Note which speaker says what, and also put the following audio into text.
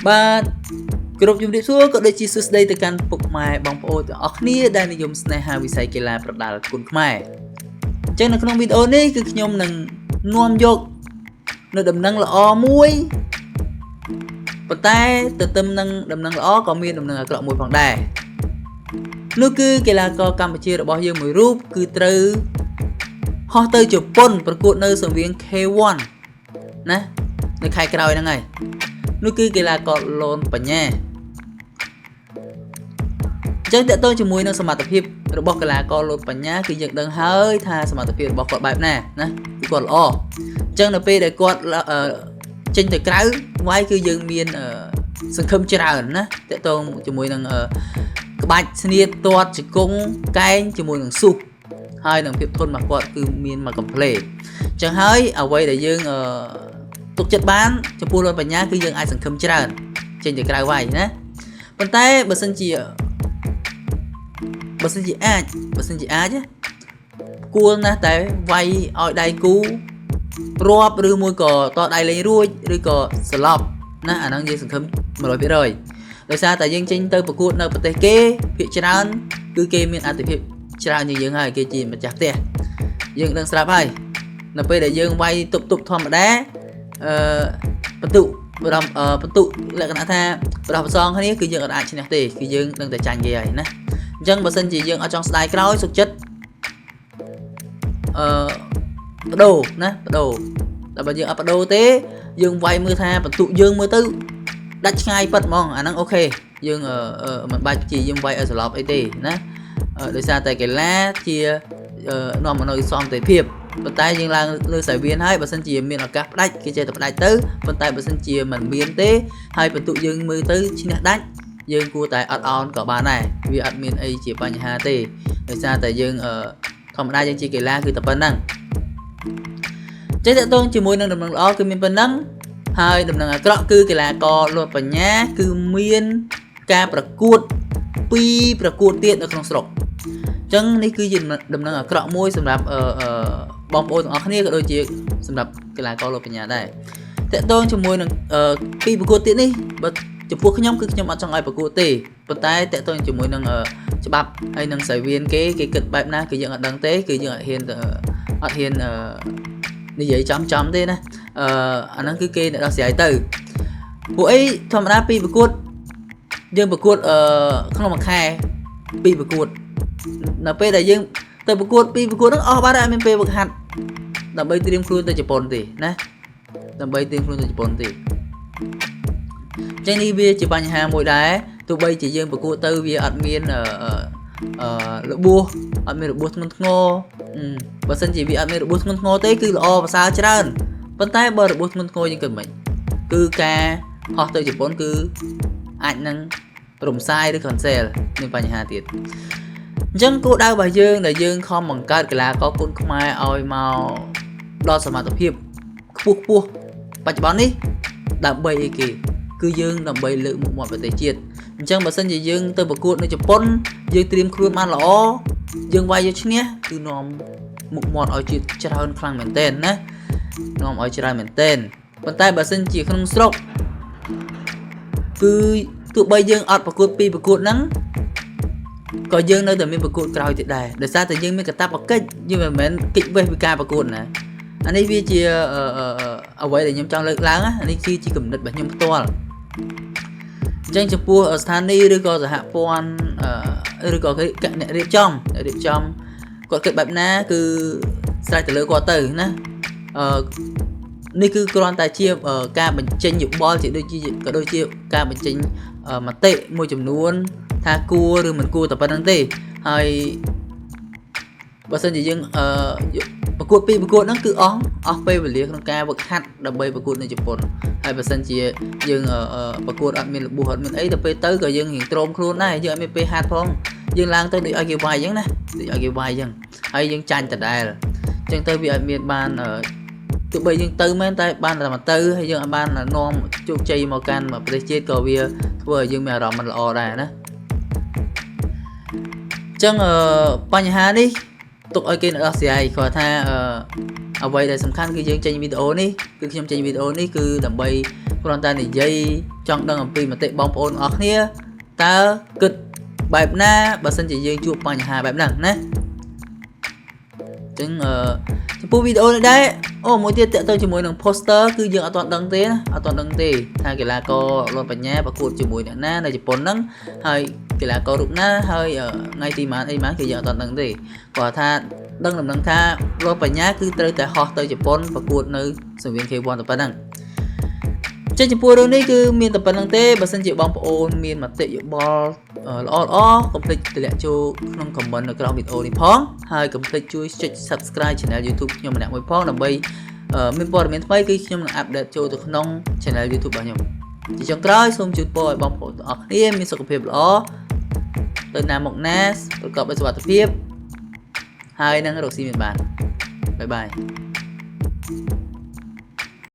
Speaker 1: បាទគ្រប់ជំរាបសួរក៏ដូចជាសួស្តីទៅកាន់ពុកម៉ែបងប្អូនទាំងអស់គ្នាដែលនិយមស្នេហាវិស័យកីឡាប្រដាល់គុនខ្មែរអញ្ចឹងនៅក្នុងវីដេអូនេះគឺខ្ញុំនឹងនាំយកនៅដំណឹងល្អមួយប៉ុន្តែទន្ទឹមនឹងដំណឹងល្អក៏មានដំណឹងអាក្រក់មួយផងដែរនោះគឺកីឡាករកម្ពុជារបស់យើងមួយរូបគឺត្រូវហោះទៅជប៉ុនប្រកួតនៅសង្វៀន K1 ណានៅខែក្រោយហ្នឹងហើយនោះគឺកីឡាករលនបញ្ញាអញ្ចឹងតើតើជាមួយនឹងសមត្ថភាពរបស់កីឡាករលនបញ្ញាគឺយើងដឹងហើយថាសមត្ថភាពរបស់គាត់បែបណាណាគឺគាត់ល្អអញ្ចឹងនៅពេលដែលគាត់ចេញទៅក្រៅវាយគឺយើងមានសង្ឃឹមច្រើនណាតើតើជាមួយនឹងក្បាច់ស្នៀតទាត់ជង្គង់កែងជាមួយនឹងស៊ុះហើយនឹងភាពធន់របស់គាត់គឺមានមកកំ pl អញ្ចឹងហើយអ្វីដែលយើងទុកចិត្តបានចំពោះលនបញ្ញាគឺយើងអាចសង្ឃឹមច្រើនចេញទៅក្រៅវាយណាប៉ុន្តែបើសិនជាអាចគួរណាស់តែវាយឲ្យដៃគូរាប់ឬមួយក៏តដៃលេងរួចឬក៏ស្លាប់ណាអាហ្នឹងយើងសង្ឃឹម100%ដោយសារតែយើងចេញទៅប្រកួតនៅប្រទេសគេភាគច្រើនគឺគេមានអត្ថិភាពច្រើនជាងយើងហើយគេជាម្ចាស់ផ្ទះយើងដឹងស្រាប់ហើយនៅពេលដែលយើងវាយទប់ទប់ធម្មតាអឺបន្ទុបរំបន្ទុលក្ខណៈថាបរោះប្រសងគ្នាគឺយើងអត់អាចឈ្នះទេគឺយើងនឹងតែចាញ់គេហើយណាអញ្ចឹងបើសិនជាយើងអត់ចង់ស្ដាយក្រោយសុខចិត្តអឺបដូរណាបដូរតែបើយើងអត់បដូរទេយើងវាយមើលថាបន្ទុយើងមើលទៅដាច់ឆ្ងាយប៉ិតហ្មងអាហ្នឹង OK យើងមិនបាច់ព្យាយាមវាយឲ្យស្លាប់អីទេណាដោយសារតែកីឡាជានាំមកនូវសន្តិភាពប៉ុន្តែយើងឡើងលើសាវៀនហើយបើសិនជាមានឱកាសផ្ដាច់គេចេះតែផ្ដាច់ទៅប៉ុន្តែបើសិនជាមិនមានទេហើយបន្ទុកយើងមើលទៅឈ្នះដាច់យើងគួរតែអត់អោនក៏បានដែរវាអត់មានអីជាបញ្ហាទេដោយសារតែយើងធម្មតាយើងជាកីឡាគឺតែប៉ុណ្្នឹងចេះតកតងជាមួយនឹងដំណឹងល្អគឺមានប៉ុណ្្នឹងហើយដំណឹងអាក្រក់គឺកីឡាករលត់បញ្ញាគឺមានការប្រកួតពីរប្រកួតទៀតនៅក្នុងស្រុកអញ្ចឹងនេះគឺជាដំណឹងអាក្រក់មួយសម្រាប់អឺបងប្អូនទាំងអស់គ្នាក៏ដូចជាសម្រាប់កីឡាករលត់បញ្ញាដែរតកតងជាមួយនឹងពីរប្រកួតទៀតនេះបើចំពោះខ្ញុំគឺខ្ញុំអត់ចង់ឲ្យប្រកួតទេប៉ុន្តែតកតងជាមួយនឹងច្បាប់ហើយនឹងសាវៀនគេគេគិតបែបណាគឺយើងអត់ដឹងទេគឺយើងអត់ហ៊ានអត់ហ៊ាននិយាយចំចំទេណាអឺអាហ្នឹងគឺគេអ្នកដោះស្រាយទៅពួកអីធម្មតាពីប្រកួតយើងប្រកួតអឺក្នុងមួយខែពីប្រកួតនៅពេលដែលយើងទៅប្រកួតពីប្រកួតហ្នឹងអស់បាត់ហើយអត់មានពេលវឹកហាត់ដើម្បីត្រៀមខ្លួនទៅជប៉ុនទេណាដើម្បីត្រៀមខ្លួនទៅជប៉ុនទេអញ្ចឹងនេះវាជាបញ្ហាមួយដែរទោះបីជាយើងប្រកួតទៅវាអត់មានអឺអឺរបួសអត់មានរបួសធ្ងន់ធ្ងរបើសិនជាវាអត់មានរបួសធ្ងន់ធ្ងរទេគឺល្អប្រសើរច្រើនប៉ុន្តែបើរបួសធ្ងន់ធ្ងរយើងគិតមិនគឺការហោះទៅជប៉ុនគឺអាចនឹងរំសាយឬ cancel មានបញ្ហាទៀតអញ្ចឹងគោលដៅរបស់យើងដែលយើងខំបង្កើតកីឡាករគុនខ្មែរឲ្យមកដល់សមត្ថភាពខ្ពស់ខ្ពស់បច្ចុប្បន្ននេះដើម្បីអីគេគឺយើងដើម្បីលើកមុខមាត់ប្រទេសជាតិអញ្ចឹងបើសិនជាយើងទៅប្រកួតនៅជប៉ុនយើងត្រៀមខ្លួនបានល្អយើងវាយយកឈ្នះគឺនាំមុខមាត់ឲ្យជាតិច្រើនខ្លាំងមែនទែនណានាំឲ្យច្រើនមែនទែនប៉ុន្តែបើសិនជាក្នុងស្រុកគឺទោះបីយើងអត់ប្រកួតពីប្រកួតហ្នឹងក៏យើងនៅតែមានប្រកួតក្រោយទៀតដែរដោយសារតែយើងមានកាតព្វកិច្ចយើងមិនមែនគេចវេះពីការប្រកួតណាអានេះវាជាអ្វីដែលខ្ញុំចង់លើកឡើងអានេះគឺជាគំនិតរបស់ខ្ញុំផ្ទាល់អញ្ចឹងចំពោះស្ថានីយ៍ឬក៏សហព័ន្ធឬក៏អ្នករៀបចំអ្នករៀបចំគាត់គិតបែបណាគឺស្រេចទៅលើគាត់ទៅណាអឺនេះគឺគ្រាន់តែជាការបញ្ចេញយោបល់ជាដូចជាក៏ដូចជាការបញ្ចេញមតិមួយចំនួនថាគួរឬមិនគួរតែប៉ុណ្្នឹងទេហើយបើសិនជាយើងអឺប្រកួតពីរប្រកួតហ្នឹងគឺអស់អស់ពេលវេលាក្នុងការវឹកហាត់ដើម្បីប្រកួតនៅជប៉ុនហើយបើសិនជាយើងប្រកួតអត់មានរបួសអត់មានអីដល់ពេលទៅក៏យើងរៀងទ្រាំខ្លួនដែរយើងអត់មានពេលហាត់ផងយើងឡើងទៅដូចឲ្យគេវាយអញ្ចឹងណាដូចឲ្យគេវាយអញ្ចឹងហើយយើងចាញ់ដដែលអញ្ចឹងទៅវាអត់មានបានទោះបីយើងទៅមែនតែបានតែមកទៅហើយយើងអត់បាននាំជោគជ័យមកកាន់ប្រទេសជាតិក៏វាធ្វើឲ្យយើងមានអារម្មណ៍មិនល្អដែរណាអញ្ចឹងបញ្ហានេះទុកឲ្យគេដោះស្រាយគាត់ថាអ្វីដែលសំខាន់គឺយើងចេញវីដេអូនេះគឺខ្ញុំចេញវីដេអូនេះគឺដើម្បីគ្រាន់តែនិយាយ ចង់ដឹងអំពីមតិបងប្អូនអស់គ្នាតើគិតបែបណាបើសិនជាយើងជួបបញ្ហាបែបហ្នឹងណាអញ្ចឹងអឺចំពោះវីដេអូនេះដែរអូមួយទៀតតទៅជាមួយនឹង poster គឺយើងអត់ទាន់ដឹងទេណាអត់ទាន់ដឹងទេថាកីឡាករលនបញ្ញាប្រកួតជាមួយអ្នកណានៅជប៉ុនហ្នឹងហើយកីឡាកររូបណាហើយថ្ងៃទីប៉ុន្មានអីប៉ុន្មានគឺយើងអត់ទាន់ដឹងទេគាត់ថាដឹងដំណឹងថាលនបញ្ញាគឺត្រូវតែហោះទៅជប៉ុនប្រកួតនៅសង្វៀន K1 តែប៉ុណ្ណឹងចឹងចំពោះរឿងនេះគឺមានតែប៉ុណ្្នឹងទេបើសិនជាបងប្អូនមានមតិយោបល់ល្អល្អកុំភ្លេចទម្លាក់ចូលក្នុង comment នៅក្រោមវីដេអូនេះផងហើយកុំភ្លេចជួយចុច Subscribe Channel YouTube ខ្ញុំម្នាក់មួយផងដើម្បីមានព័ត៌មានថ្មីគឺខ្ញុំនឹង update ចូលទៅក្នុង Channel YouTube របស់ខ្ញុំជាចុងក្រោយសូមជូនពរឲ្យបងប្អូនទាំងអស់គ្នាមានសុខភាពល្អទៅណាមកណាប្រកបដោយសុវត្ថិភាពហើយនឹងរកស៊ីមានបាន bye bye.